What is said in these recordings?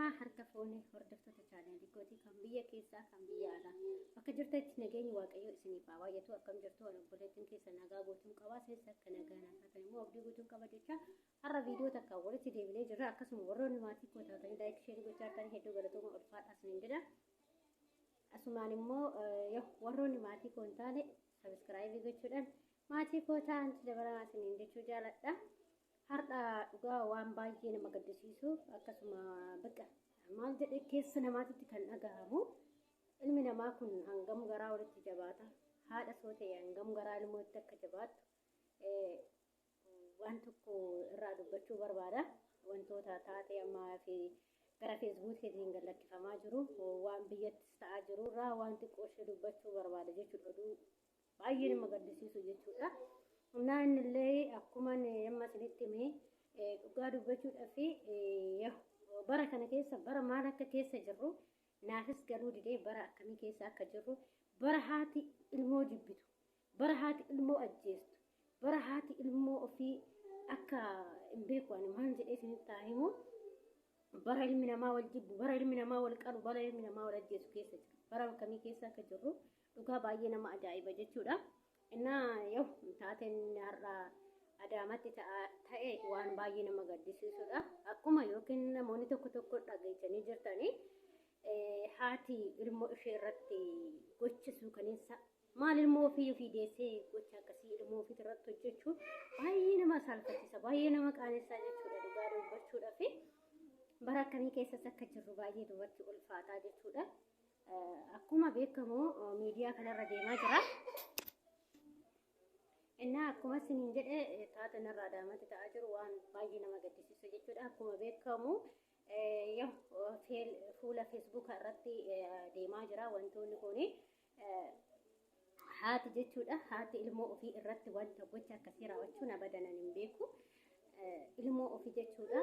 Ashamaa harka fuune hordoftoota chaanaalii kootii kan biyya keessaa kan biyya alaa bakka jirtanitti nageenyi Waaqayyoo isiniif haa baay'atu. Akkam jirtu? Ani obboleettiin keessa nagaa guutuun qaba, isinis akka nagaa naa taatan immoo abdii guutuun qaba jecha har'a viidiyoo takka walitti deebinee jirra. Akkasuma warroonni maatii koo taatanii laayik sheerii gochaa jirtanii hedduu galatooma, ulfaadhaa isiniin jedha. Asumaan immoo warroonni maatii koo hin taane sabiskiraayibii gochuudhaan maatii koo ta'antu dabalamaa isiniin jechuu jaaladha. Har'a dhugaa waan baay'ee nama gaddisiisu, akkasuma bakka maal jedhee keessa namaatitti kan dhagahamu, ilmi namaa kun hangam garaa walitti jabaata, haadha soo ta'e hangam garaa ilmootti akka jabaattu waan tokko irraa dubbachuu barbaada. Wantoota taatee ammaa fi gara feesbuukiitiin gad lakkifamaa jiru, waan biyyattis ta'aa jiru irraa waan xiqqoo ishee dubbachuu barbaada jechuudha. Oduu baay'ee nama gaddisiisu jechuudha. Innaa innillee akkuma amma isinitti hime, dhugaa dubbachuudhaaf bara kana keessa bara maal akka keessa jirru naafis galuu didee, bara akkamii keessa akka jirru, bara haati ilmoo jibbitu, bara haati ilmoo ajjeestu, bara haati ilmoo ofii akka hin beeku ani maal jedhee isinitti haa himu, bara ilmi namaa wal jibbu, bara ilmi namaa wal qalu, bara ilmi namaa wal ajjeesu keessa jiru. Bara akkamii keessa akka jirru dhugaa baay'ee nama ajaa'iba jechuudha. Innaa yoo taateen har'a Adaamatti ta'e waan baay'ee nama gaddisiisudha. Akkuma yookiin namoonni tokko tokko dhageessanii jirtanii, haati ilmoo ishee irratti gocha suukaneessa maal ilmoo ofii ofii deessee gocha akkasii ilmoo ofii irratti hojjechuun baay'ee nama saalfachiisa, baay'ee nama qaanessaa jechuudha dhugaa dubbachuudhaaf. Bara akkamii keessas akka jirru baay'ee dubartii ulfaataa jechuudha. Akkuma beekamu miidiyaa kanarra deemaa jira. Innaa akkuma isiniin jedhe, taateen irraa Adaamatti ta'aa jiru waan baay'ee nama gaddisiisu jechuudha. Akkuma beekamu fuula feesbuukaa irratti deemaa jira wantoonni kuni. Haati jechuudha, haati ilmoo ofii irratti wanta gocha akkasii raawwachuun abadanan hin beeku. Ilmoo ofii jechuudha,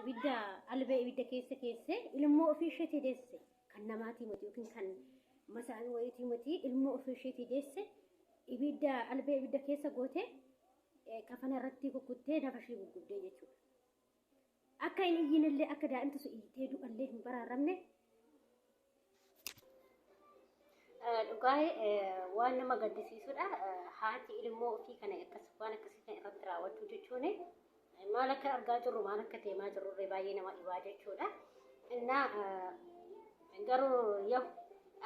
ibidda albee ibidda keessa keessee ilmoo ofii isheetii deesse, kan namaatii miti yookiin kan masaan wayiitii miti, ilmoo ofii isheetii deesse ibidda albee ibidda keessa goote kafana irratti kukkuttee nafa ishee guggubdee jechuudha. Akka hin iyyinillee, akka daa'imti sun iyyitee du'allee hin baraaramne. Dhugaa waan nama gaddisiisudha. Haati ilmoo ofii kana akkas waan akkasii kan irratti raawwachuu jechuun maal akka argaa jirru, maal akka deemaa jirru baay'ee nama dhibaa jechuudha. Innaa garuu yoo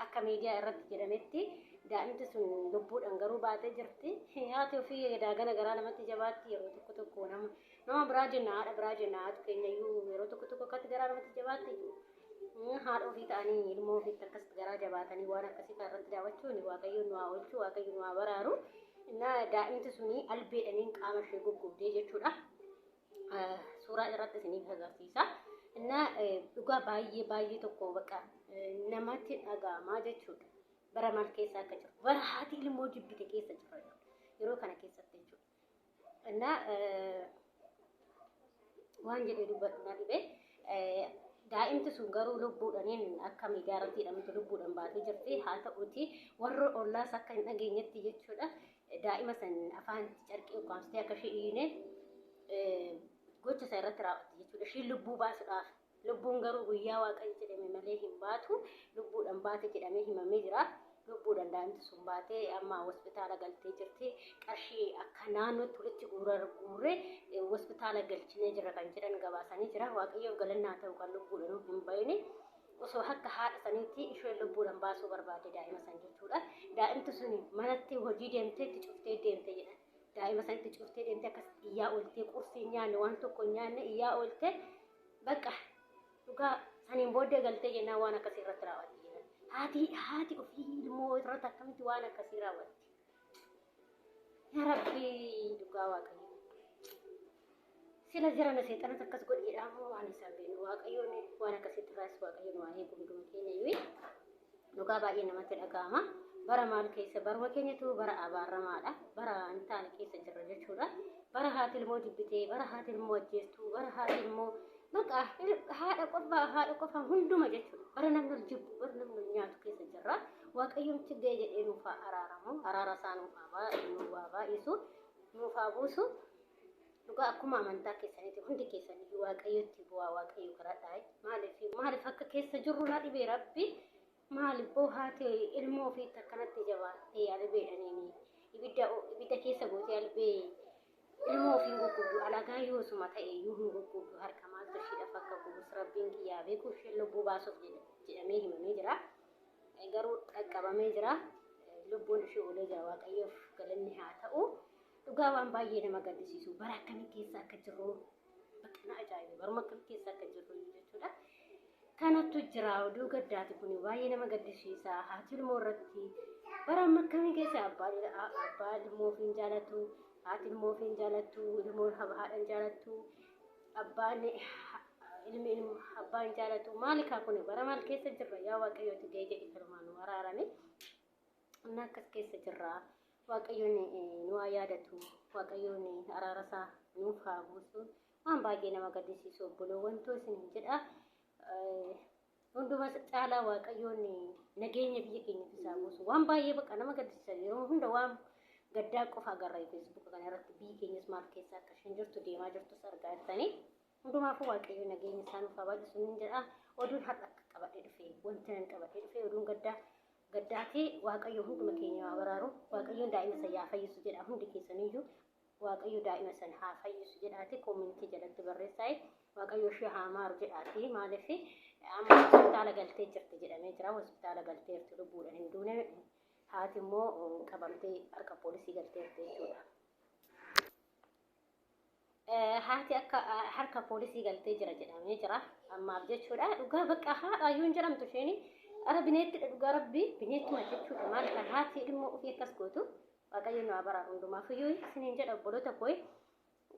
akka miidiyaa irratti jedhametti daa'imti sun lubbuudhaan garuu baatee jirti. Haati ofii daagana garaa namatti jabaatti yeroo tokko tokko. Nama biraa jenna, haadha biraa jenna, haati keenya iyyuu yeroo tokko tokko akkatti garaa namatti jabaatti. Haadha ofii ta'anii ilmoo ofiitti akkasitti garaa jabaatanii waan akkasii kan irratti daawwachuun, Waaqayyo nu haa oolchu, Waaqayyo nu haa baraaru. Innaa daa'imti suni albeedhaniin qaama ishee guggubdee jechuudha. Suuraa irratti isiniif agarsiisa. Innaa dhugaa baay'ee baay'ee tokko bakka namatti dhaga'amaa jechuudha. Bara maal keessa akka jiru, bara haati ilmoo jibbite keessa jira yeroo kana keessatti jechuudha. Innaa waan jedhee dubbadhu na dhibe. Daa'imti sun garuu lubbuudhaniin akka miidiyaa irratti hidhamtu lubbuudhaan baatee jirti. Haa ta'uti warra ollaas akka hin dhageenyetti jechuudha. Daa'ima san afaanitti carqii ukkaamsitee akka ishee iyyine gocha isa irratti raawwatte jechuudha. Ishiin lubbuu baasuudhaaf. Lubbuun garuu guyyaa Waaqayyo jedhame malee hin baatu. Lubbuudhaan baate jedhamee himamee jira. Lubbuudhaan daa'imti sun baatee amma hospitaala galtee jirti. Qarshii akka naannootti walitti guurree hospitaala galchinee jira kan jedhan gabaasanii jira. Waaqayyoof galannaa ta'u kan lubbuudhaan hin bahine. Osoo akka haadha saniitti isheen lubbuudhaan baasuu barbaadde daa'ima san jechuudha. Daa'imti sun manatti hojii deemtee itti cuftee deemte jedhan. Daa'ima san itti cuftee deemtee akkas iyyaa ooltee, qursii hin nyaanne, waan tokko hin nyaanne, iyyaa ooltee, bakka dhugaa saniin booddee galtee jennaan waan akkasii irratti raawwatti jedhan. Haati ofii ilmoo irratti akkamitti waan akkasii raawwatti? Yaa Rabbi, dhugaa Waaqayyo. Sila jirana seexanatu akkas godhi jedhaa moo waan isaan beeknu? Waaqayyoon waan akkasitti irraas Waaqayyo nu haa eegu hunduma keenya iyyuu. Dhugaa baay'ee namatti dhaga'ama. Bara maal keessa, baruma keenyatu bara abaaramaadha. Bara hin taane keessa jirra jechuudha. Bara haati ilmoo jibbitee, bara haati ilmoo ajjeestuu, bara haati ilmoo maqaa haadha qofa, haadha qofa hunduma jechuudha. Bara namni ol jibbu, bara namni ol nyaatu keessa jirra. Waaqayyoomti ga'e jedhee nuuf haa araaramu. Araara isaa nuuf haa baay'isu, nuuf haa buusu. Dhugaa akkuma amantaa keessaniiti hundi keessaniyyuu Waaqayyotti bu'aa Waaqayyo kadhadhaa. Maaliif maaliif akka keessa jirru na dhibee Rabbi maaliif boo haati ilmoo ofiitti akkanatti jabaattee albeedhaniin ibidda ibidda keessa gootee albee ilmoo ofiin guggubdu alagaa yoosuma ta'e iyyuu hin guggubdu harka maaltu ishiidhaaf akka gubus Rabbiin kiyyaa beeku isheen lubbuu baasuuf jedhamee himamee jira. Garuu dhaqqabamee jira. Lubbuun ishee oolee jira Waaqayyoof galanni haa ta'u. Dhugaa waan baay'ee nama gaddisiisu bara akkamii keessa akka jirru bakka na ajaa'ibe baruma akkamii keessa akka jirru jechuudha. Kanattu jira oduu gaddaati kun baay'ee nama gaddisiisa haati ilmoo irratti bara amma akkamii keessa abbaa ilmoo ofiin jaalatu haati ilmoo ofiin jaalattu ilmoon haadha hin jaalattu abbaan ilmi ilma abbaa hin jaalatu maali kaa kun bara maal keessa jirra yaa waaqayyooti ga'ee jedhi kanumaan nu araarame. Inni akkas keessa jirra. Waaqayyoon nu haa yaadatu. Waaqayyoon araara isaa nuuf haa buusu. Waan baay'ee nama gaddisiisu obboloowwan too isiniin jedha. Hunduma caalaa Waaqayyoon nageenya biyya keenyaaf isaa buusu. Waan baay'ee bakka nama gaddisiisa. Yeroo hunda waan gaddaa qofa agarra feesbuuka kana irratti biyyi keenyas maal keessa akka isheen jirtu deemaa jirtus argaa jirtanii. Hundumaafuu Waaqayyo nageenya isaa nuuf haa baay'isu niin jedha. Oduun har'a akka qabadhee dhufe wanti nan qabadhee dhufe oduun gaddaa gaddaati. Waaqayyo hunduma keenya haa baraaru. Waaqayyoon daa'ima san yaa fayyisu jedha hundi keessaniyyuu. Waaqayyo daa'ima san haa fayyisu jedhaati koomentii jalatti barreessaa. Waaqayyo ishee haa maaru jedhaati. Maaliif amma hospitaala galtee jirti jedhamee jira. Hospitaala galteerti lubbuudhaan hin duune. Haati immoo qabamtee harka poolisii galteerti jechuudha. Haati akka harka poolisii galtee jira jedhamee jira ammaaf jechuudha. Dhugaa bakka haadha iyyuu hin jedhamtu isheen ara bineettidha dhugaa rabbi bineettuma jechuudha. Maal kan haati ilmoo ofii akkas gootu waaqayyo nu haa baraaru hundumaaf iyyuu isiniin jedha obboloota koo.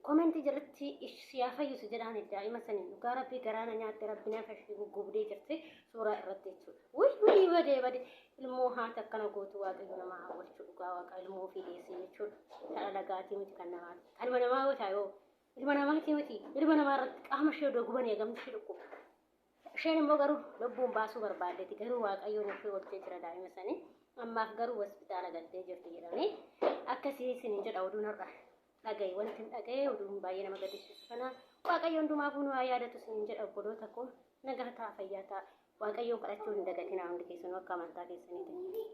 Komentii jalatti si haa fayyisu jedhaan daa'ima saniin dhugaa rabbii garaa na nyaatte rabbi nafa ishee guggubdee jirti suuraa irratti jechuudha. Wuy wuy badee badee ilmoo haati akkana gootu waaqayyo nama haa oolchu dhugaa waaqa ilmoo ofii deessee jechuudha. Kan alagaatii miti kan namaati. Kan ilma namaa yoo taa'e ilma namaatii miti ilma namaa irratti qaama ishee odoo gubanii hagamti ishee dhukkuba. Isheen immoo garuu lubbuun baasuu barbaaddeeti garuu waaqayyoon ishee oolchee jira daa'ima sanii. Ammaaf garuu hospitaala galtee jirti jedhamee akkasii isiniin jedha oduun har'a dhagaye wanti hin dhagaye oduun baay'ee nama gaddisiisu kana waaqayyo hundumaafuu nu haa yaadatu isiniin jedha obboloota koo nagaa ta'a fayyaa ta'a waaqayyoon kadhachuu hin dagatinaa hundi keessanuu akka amantaa keessaniitiin.